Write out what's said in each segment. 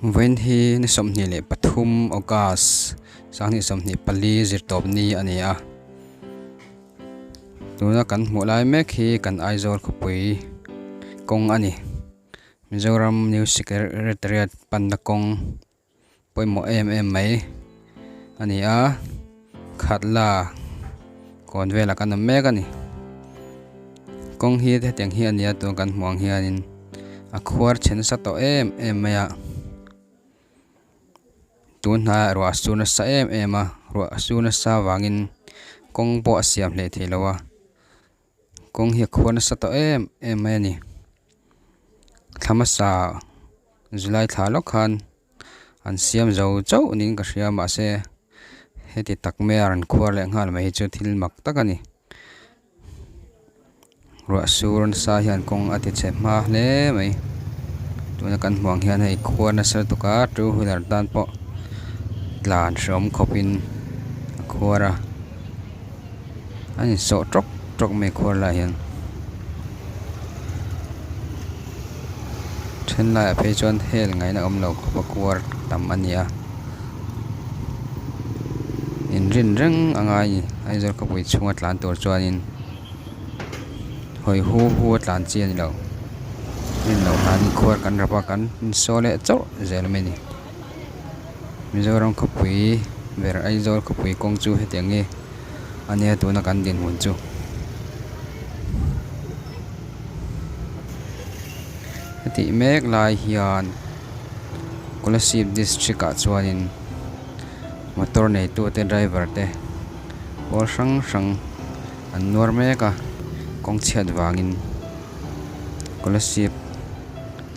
Vawiin hi ni 23 August 2024 zirtawp ni a ni a. Tuna kan hmuh lai mek hi kan Aizawl khawpui kawng a ni. Mizoram New Secretariat panna kawng pawimawh em em mai a ni a. Khatla kawn velah kan awm mek a ni. Kawng hi hetiang hi a ni a tuna kan hmuh ang hianin a khuar chhe nasa tawh em em mai a tun hnaiah ruah a sur nasa em em a ruah a sur nasa avangin kawng pawh a siam hlei thei lo a kawng hi a khuar nasa tawh em em mai a ni thla hmasa July thla lawk khan an siam zo chauh niin ka hria mahse heti tak maia rawn khuar leh nghal mai hi chu thil mak tak a ni ruah sur nasa hian kawng a ti chhe hma hle mai tuna kan hmuh ang hian hei khuar nasa lutuk a two wheeler tan pawh tlan hreawm khawpin a khuar a a insawh tawk tawk mai khuar lai hian then laiah phei chuan hel ngaihna awm lo khawp a kuar tam a ni a inrin reng a ngai a ni Aizawl khawpui chhunga tlan tur chuanin hawi hu hu a tlan chi a ni lo rin loh hlanin khuar kan rap a kan insaw leh chauh zel mai a ni. Mizoram khawpui ber Aizawl khawpui kawng chu hetiang hi a nia tuna kan dinhmun chu. Hetih mek lai hian Kolasib district ah chuanin motor neitu te driver te pawl hrang hrang an nuar mek a kawng chhiat vangin Kolasib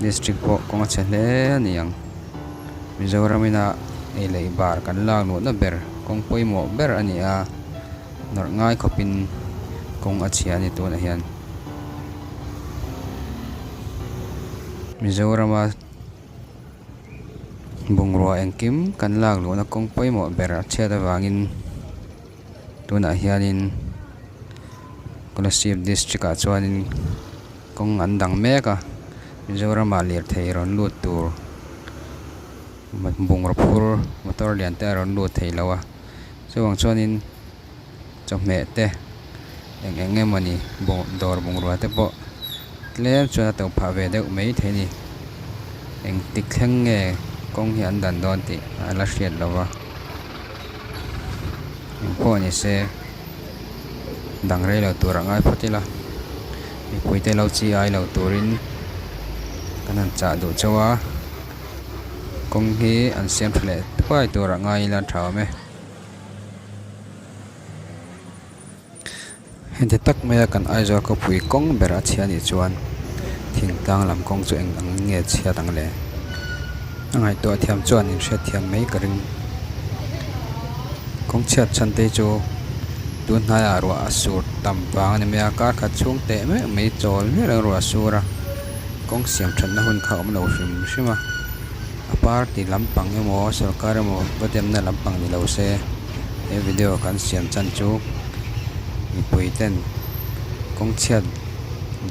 district pawh kawng a chhe hle a ni ang. Mizoram ina ei leh bar kan lak luhna ber kawng pawimawh ber a ni a nawrh ngai khawpin kawng a chhia a ni tunah hian Mizorama bungrua engkim kan lak luhna kawng pawimawh ber a chhiat avangin tunah hianin Kolasib district ah chuanin kawng an dang mek a Mizoramah lirthei rawn lut tur bungraw phur motor lian te a rawn lut thei lo a chuvang chuanin chawhmeh te eng eng emawni dawr bungrua te pawh tlem chuan a to phah ve deuh mai thei a ni engtik thleng nge kawng hi an dan dawn tih a la hriat lo va engpawh ni se. Dang rei lo tur a ngai phawt ila mipuite lo chi ai lo turin kan han chah duh chauh a kawng hi an siam tha leh thuai tur a ngai ila tha awm e. Heti tak maia kan Aizawl khawpui kawng ber a chhia anih chuan thingtlang lam kawng chu eng ang nge chhiat ang le? A ngaihtuah thiam chuan inhriatthiam mai ka ring. Kawng chhiat chhan te chu tun hnaiah ruah a sur tam vang a ni mai a, kar khat chhung teh meuh mai chawl miah lo ruah a sur a, kawng siam thatna hun kha a awm lo hrim hrim a, a party lampang emaw sorkar emaw va demna lampang ni lo se he video kan siam chan chu mipui ten kawng chhiat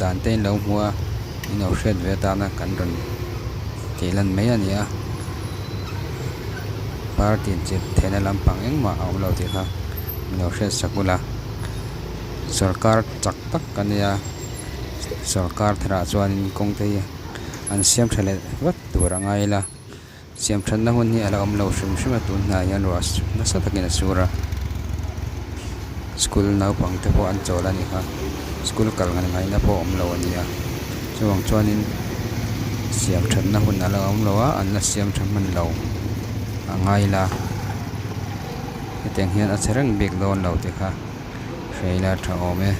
dan te in lo hmu a in lo hriat ve atana kan rawn tih lan mai a ni a. Party chep theihna lampang engmah a awm lo tih kha min lo hriat sak ula sorkar chak tak a nia sorkar tharah chuanin kawng te hi an siam tha leh vat tur a ngai ila siam thatna hun hi a la awm lo hrim hrim a tun hnaiah hian ruah nasa takin a sur a school naupang te pawh an chawl a ni kha school kal ngaihna pawh a awm lo a ni a chuvang chuanin siam thatna hun a la awm lo a an la siam tha hman lo a ngai la hetiang hian a che reng bik dawn lo tih kha hreila tha awm e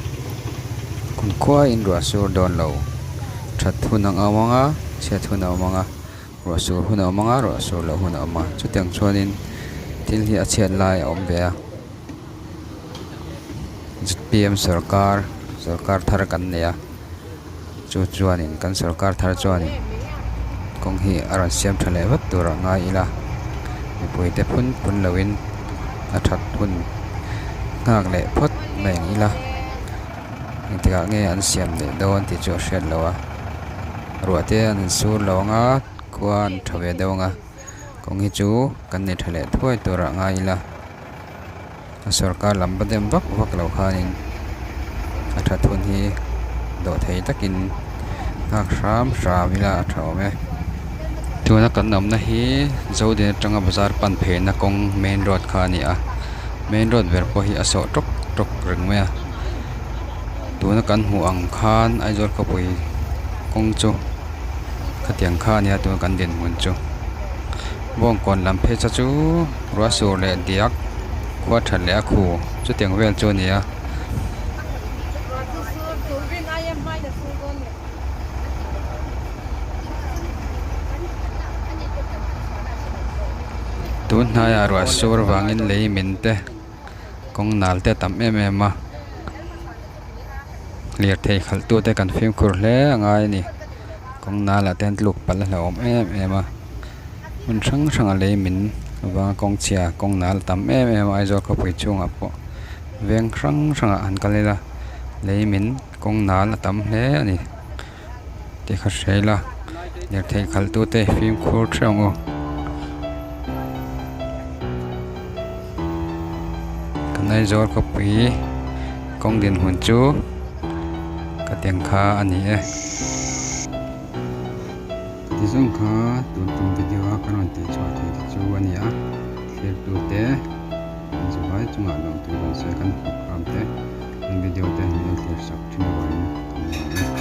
kumkhua in ruah sur dawn lo that hun ang a awm ang a chhiat hun a awm ang a ruah sur hun a awm ang a ruah sur loh hun a awm a chutiang chuanin thil hi a chhiat lai a awm ve a zpm sawrkar sawrkar thar kan nei a chu chuanin kan sawrkar thar chuanin kawng hi a rawn siam tha leh vat tur a ngai ila mipui te phun phun loin a that hun nghak leh phawt mai ang ila engtikah nge an siam leh dawn tih chu a hriat loh a ruah te an insur lo ang a. khua an tha ve deuh ang a kawng hi chu kan nei tha leh thuai turah ngai ila a sorkar lam va dem vak vak loh khanin a that hun hi dawh thei takin nghak hram hram ila a tha awm e. Tuna kan awmna hi Zodin atanga bazar pan pheina kawng main road kha a ni a main road ber pawh hi a sawh tawk tawk reng mai a tuna kan hmuh ang khan Aizawl khawpui kawng chu khatiang kha a nia tuna kan dinhmun chu Bawngkawn lam phei saw chu ruah sur leh diak khua that leh a khu chutiang vel chu a ni a. Tun hnaiah ruah sur vangin lei min te kawng nal te a tam em em a lirthei khalh tute kan fimkhur hle a ngai a ni kawng nalah te hian tluk palh a hlauhawm em em a hmun hrang hrangah lei min avanga kawng chhia kawng nal a tam em em a Aizawl khawpui chhungah pawh veng hrang hrangah han kal ila lei min kawng nal a tam hle a ni. Tih kha hria ila lirthei khalh tute fimkhur theuh ang u. Kan Aizawl khawpui kawng dinhmun chu ka tiang kha a ni e. Ti zawng kha tun tum video a kan rawn tih chhuah theih te chu a ni a thlir tute an zavai chungah lawmthu rawn sawi kan programme te kan video te min lo thlir sak thin avangin kan lawm e.